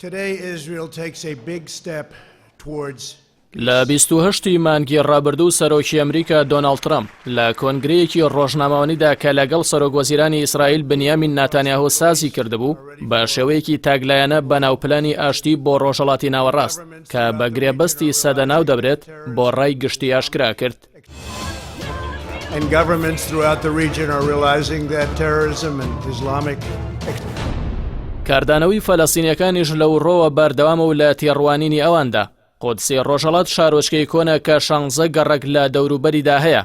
Today Israel takes a big step towards لە 28 ی مانگی ڕابردوو سەرۆکی ئەمریکا دۆناڵد ترەمپ لە کۆنگرەیەکی ڕۆژنامەوانیدا کە لەگەڵ سەرۆکوەزیرانی ئیسرائیل بنیامین ناتانیاهۆ سازی کردبوو بە شێوەیەکی تاکلایەنە بەناو پلانی ئاشتی بۆ ڕۆژهەڵاتی ناوەڕاست کە بە گرێبەستی سەدە ناو دەبرێت بۆ ڕای گشتی ئاشکرا کرد. And governments throughout the region are realizing that terrorism and Islamic کاردانەوەی فەلەستینیەکانیش لەو ڕۆوە بەردەوامە و لە تێڕوانینی ئەواندا قودسی ڕۆژهەڵات شارۆچکەی کۆنە کە شانزە گەڕەک لە دەوروبەریدا هەیە،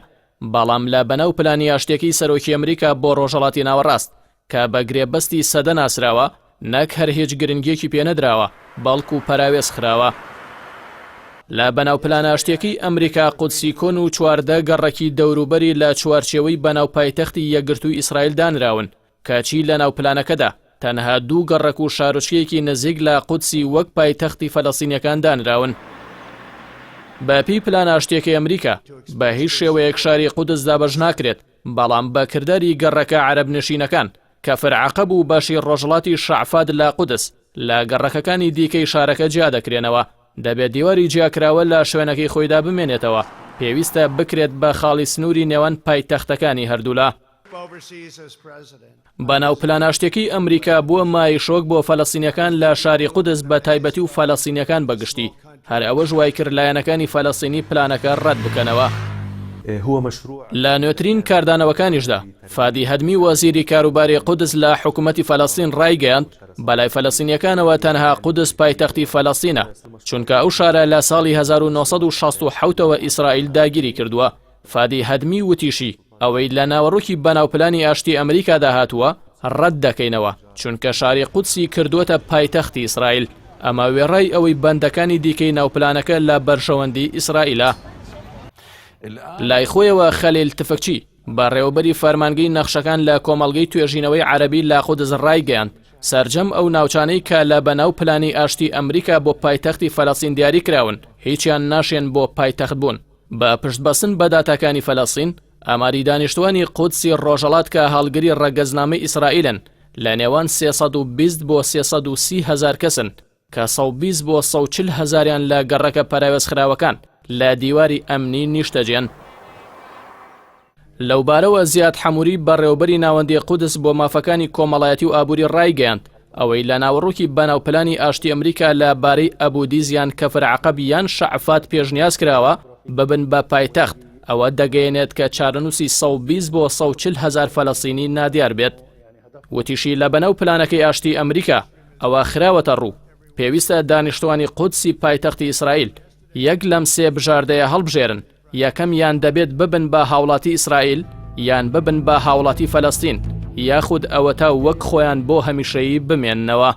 بەڵام لە بەناو پلانی ئاشتیەکەی سەرۆکی ئەمریکا بۆ ڕۆژهەڵاتی ناوەڕاست کە بە گرێبەستی سەدە ناسراوە، نەک هەر هیچ گرنگیەکی پێ نەدراوە، بەڵکو پەراوێز خراوە. لە بەناو پلانە ئاشتیەکەی ئەمریکا قودسی کۆن و 14 گەڕەکی دەوروبەری لە چوارچێوەی بەناو پایتەختی یەکگرتووی ئیسرائیل دانراون، کەچی لەناو پلانەکەدا تەنها دوو گەڕەک و شارۆچکەیەکی نزیک لە قودسی وەک پایتەختی فەلەستینیەکان دانراون. بەپێی پلانە ئاشتیەکەی ئەمریکا، بە هیچ شێوەیەک شاری قودس دابەش ناکرێت، بەڵام بە کرداری گەڕەکە عەرەبنشینەکان، کەفر عەقەب و بەشی ڕۆژهەڵاتی شەعفات لە قودس، لە گەڕەکەکانی دیکەی شارەکە جیا دەکرێنەوە. دەبێت دیواری جیاکراوە لە شوێنەکەی خۆیدا بمێنێتەوە، پێویستە بکرێت بە خاڵی سنووری نێوان پایتەختەکانی هەردوولا. بەناو پلان ئاشتیەکەی ئەمریکا بووە مایەی شۆک بۆ فەلەستینیەکان لە شاری قودس بە تایبەتی و فەلەستینیەکان بە گشتی، هەر ئەوەش وایکرد لایەنەکانی فەلەستینی پلانەکە ڕەت بکەنەوە. لە نوێترین کاردانەوەکانیشدا، فادی هەدمی وەزیری کاروباری قودس لە حکومەتی فەلەستین ڕایگەیاند، بەلای فەلەستینیەکانەوە تەنها قودس پایتەختی فەلەستینە، چونکە ئەو شارە لە ساڵی 1967 ەوە ئیسرائیل داگیری کردووە. فادی هەدمی وتیشی، ئەوەی لە ناوەڕۆکی بەناو پلانی ئاشتی ئەمریکادا هاتووە ڕەت دەکەینەوە، چونکە شاری قودسی کردووەتە پایتەختی ئیسرائیل، ئەمە وێڕای ئەوەی بەندەکانی دیکەی ناو پلانەکە لە بەرژەوەندی ئیسرائیلە. لای خۆیەوە خەلیل تفکچی، بەڕێوەبەری فەرمانگەی نەخشەکان لە کۆمەڵگەی توێژینەوەی عەرەبی لە قودس ڕایگەیاند، سەرجەم ئەو ناوچانەی کە لە بەناو پلانی ئاشتی ئەمریکا بۆ پایتەختی فەلەستین دیاری کراون، هیچیان ناشێن بۆ پایتەختبوون. بە پشتبەستن بە داتاکانی فەلەستین، ئاماری دانیشتوانی قودسی ڕۆژهەڵات کە هەڵگری ڕەگەزنامەی ئیسرائیلن لە نێوان 320 بۆ 330 هەزار کەسن کە 120 بۆ 140 هەزاریان لە گەڕەکە پەراوێزخراوەکان لە دیواری ئەمنی نیشتەجێن. لەوبارەوە زیاد حەموری بەڕێوەبەری ناوەندی قودس بۆ مافەکانی کۆمەڵایەتی و ئابووری ڕایگەیاند، ئەوەی لە ناوەڕۆکی بەناو پلانی ئاشتی ئەمریکا لە بارەی ئەبودیز یان کەفر عەقەب یان شەعفات پێشنیاز کراوە ببن بە پایتەخت، ئەوە دەگەیەنێت کە چارەنووسی 120 بۆ 140 هەزار فەلەستینی نادیار بێت. وتیشی لە بەناو پلانەکەی ئاشتی ئەمریکا ئەوە خراوەتە ڕوو، پێویستە دانیشتوانی قودسی پایتەختی ئیسرائیل یەک لەم سێ بژاردەیە هەڵبژێرن، یەکەم یان دەبێت ببن بە هاوڵاتی ئیسرائیل یان ببن بە هاوڵاتی فەلەستین یاخود ئەوەتا وەک خۆیان بۆ هەمیشەیی بمێننەوە.